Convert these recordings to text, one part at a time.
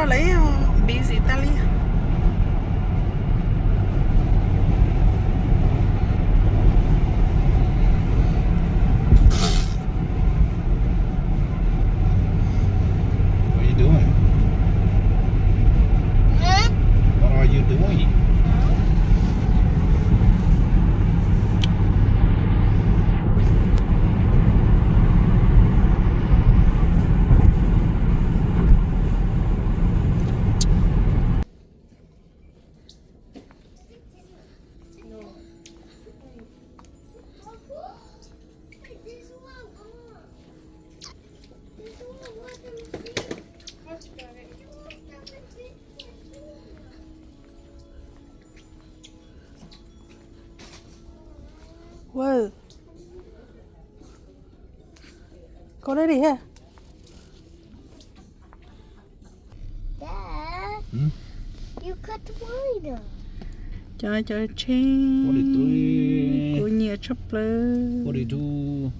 Lawv busy tas li. What are you doing? What are you doing? Wow. Koj dab di ha. Dad, Hmm? You cut the wire. Cov, cov tsheb kuv nyiam tshaj plaws. Forty-two.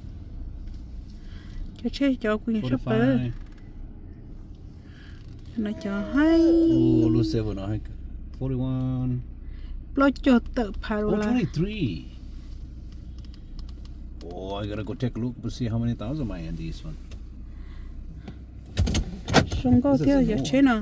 Cov tsheb cov kuv nyiam tshaj plaws. Forty-five. No cov haib. Ooh, lub seven no haib. Forty-one. Plaub caug tawm phav dollar. Oh, twenty-three. Oh, I gotta go take a look to see how many thousand am I in this one. Zoo nkauj thiab cov tsheb no.